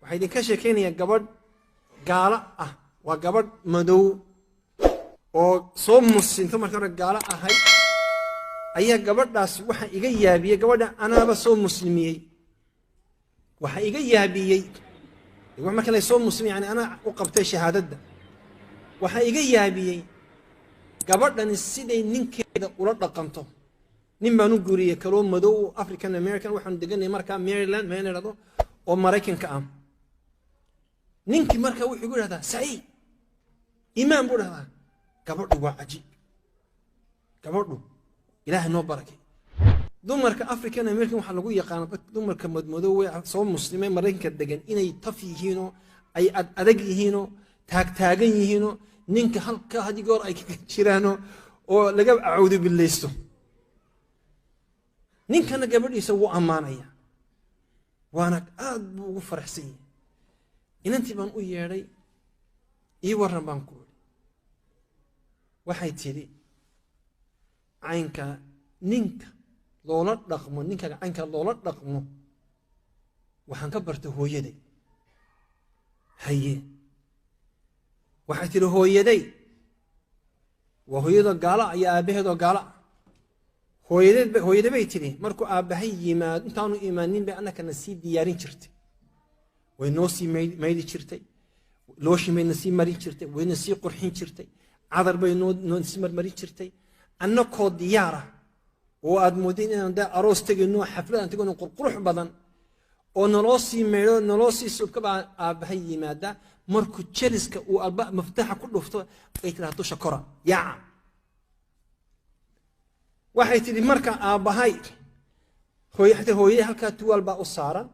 Waxaa idinka sheekaynayaa gabadh gaalo ah, waa gabadh madow oo soo muslimto, marka hore gaalo ahayd. Ayaa gabadhaasi waxa iga yaabiyey, gabadha anaaba soo muslimiyey, waxa iga yaabiyey marka lay soo muslim, yani anaa u qabtay shahaadadda. Waxaa iga yaabiyey gabadhani siday ninkeeda ula dhaqanto. Nin baan u guuriyey kaloo madow, African American. Waxaanu deganay markaa Maryland meel idhahdo oo Maraykanka ah. Ninkii marka wuxuu igu idhahdaa, "Saciid iimaan," buu dhahdaa. Gabadhu waa cajiib, gabadhu Ilaahay noo barakay. Dumarka African American waxaa lagu yaqaana, dumarka madmadoowe soo muslimay Maraykanka degan, inay taf yihiinoo ay ad adag yihiinoo taagtaagan yihiinoo ninka halka hadii goor ay kaga jiraanoo oo laga acuudu billaysto. Ninkana gabadhiisa wuu ammaanaya, waana aad buu ugu faraxsan yahay. Inantii baan u yeedhay, "Ii warran," baan ku iri. Waxay tidhi, "Caynka ninka loola dhaqmo, ninkaga caynka loola dhaqmo, waxaan ka bartay hooyaday." Haye, waxay tidhi, "Hooyaday waa hooyadoo gaala iyo aabbaheedoo gaala ah. Hooyadeed, hooyada bay tidhi, markuu aabbahay yimaado, intaanu imaanin bay annakana sii diyaarin jirtay, way noo sii maydi jirtay, lotion bayna sii marin jirtay, wayna sii qurxin jirtay, cadar bay noo sii marmarin jirtay. Annakoo diyaara oo aad moodin inaan dee aroos tegayno, xaflad aan tegayno, qurqurux badan oo naloo sii maydho, naloo sii subka, baa aabbahay yimaada. Markuu jeriska uu alba maftaaxa ku dhufto, ay tidhaha, 'Dusha kora, yaaca.' Waxay tidhi, marka aabbahay, hooyaday halkaa tuwaal baa u saaran,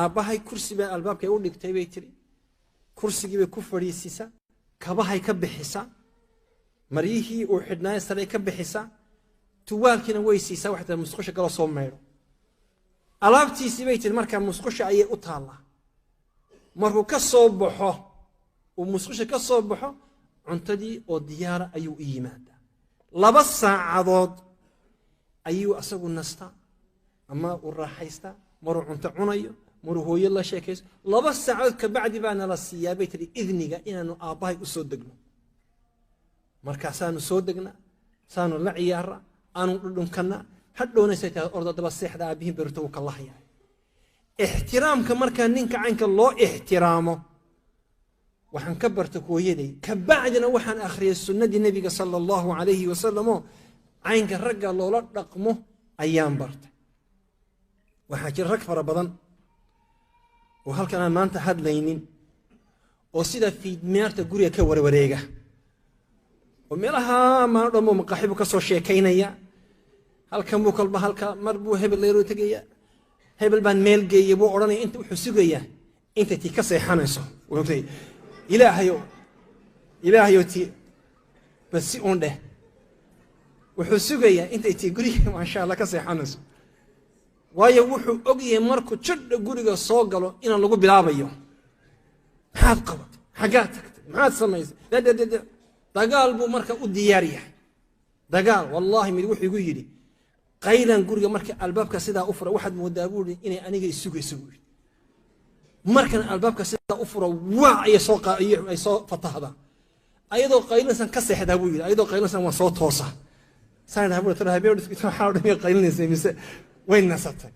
aabbahay kursi baa albaabkay u dhigtay," bay tidhi. "Kursigii bay ku fadhiisisaa, kabahay ka bixisaa, maryihii uu xidhnaayo saray ka bixisaa, tuwaalkiina way siisaa. Waxay tihi, 'Musqusha galoo soo maydho.' Alaabtiisii," bay tihi, "markaa musqusha ayay u taallaa. Markuu ka soo baxo, uu musqusha ka soo baxo, cuntadii oo diyaara ayuu u yimaadaa. 2 saacadood ayuu asagu nastaa ama uu raaxaystaa, maruu cunto cunayo, maruu hooyo la sheekaysto. 2 saacadood kabacdi baa nala siiyaa," bay tihi, "idniga inaanu aabbahay u soo degno. Markaasaanu soo degnaa, saanu la ciyaara, aanu dhudhunkannaa. Hadhownaysay tahay, 'Orda daba seexda, aabbihiin berito wuu ka lahayaa.'" Ixtiraamka markaa ninka caynka loo ixtiraamo waxaan ka barta hooyaday. Kabacdina waxaan akhriyay sunnadii Nebiga sala Allahu calayhi wasalam oo caynka ragga loola dhaqmo ayaan bartay. Waxaa jira rag fara badan oo halkan aan maanta hadlaynin, oo sida fiidmeerta guriga ka warwareega, oo meelaha maano dhan buu maqaaxi buu ka soo sheekaynaya, halkan buu kolba halka mar buu hebel leeroo tegaya, hebel baan meel geeyey buu odhanaya. Inta wuxuu sugayaa intay tii ka seexanayso. Ilaahayo, Ilaahayo, ti bas si uun dheh. Wuxuu sugayaa intay tii guriga, maasha Allah, ka seexanayso, waayo wuxuu ogyahay markuu jadha guriga soo galo inaan lagu bilaabayo: "Maxaad qabatay? Xaggaad tagtay? Maxaad samaysay?" Dadadada dagaal buu marka u diyaar yahay, dagaal. Wallaahi, mid wuxuu igu yidhi, "Qaylan guriga marka albaabka sidaa u fura, waxaad moodaa," buu yidhi, "inay aniga isugayso," buu yidhi. "Markan albaabka sidaa u furo, waa ayay soo ay soo fatahdaa, ayadoo qaylinsan ka seexdaa," buu yidhi. "Ayadoo qaylinsan waan soo toosaa." Saan dhaha, buu, "Tara habeen waxaa dhan qaylinaysa mise way nasatay?"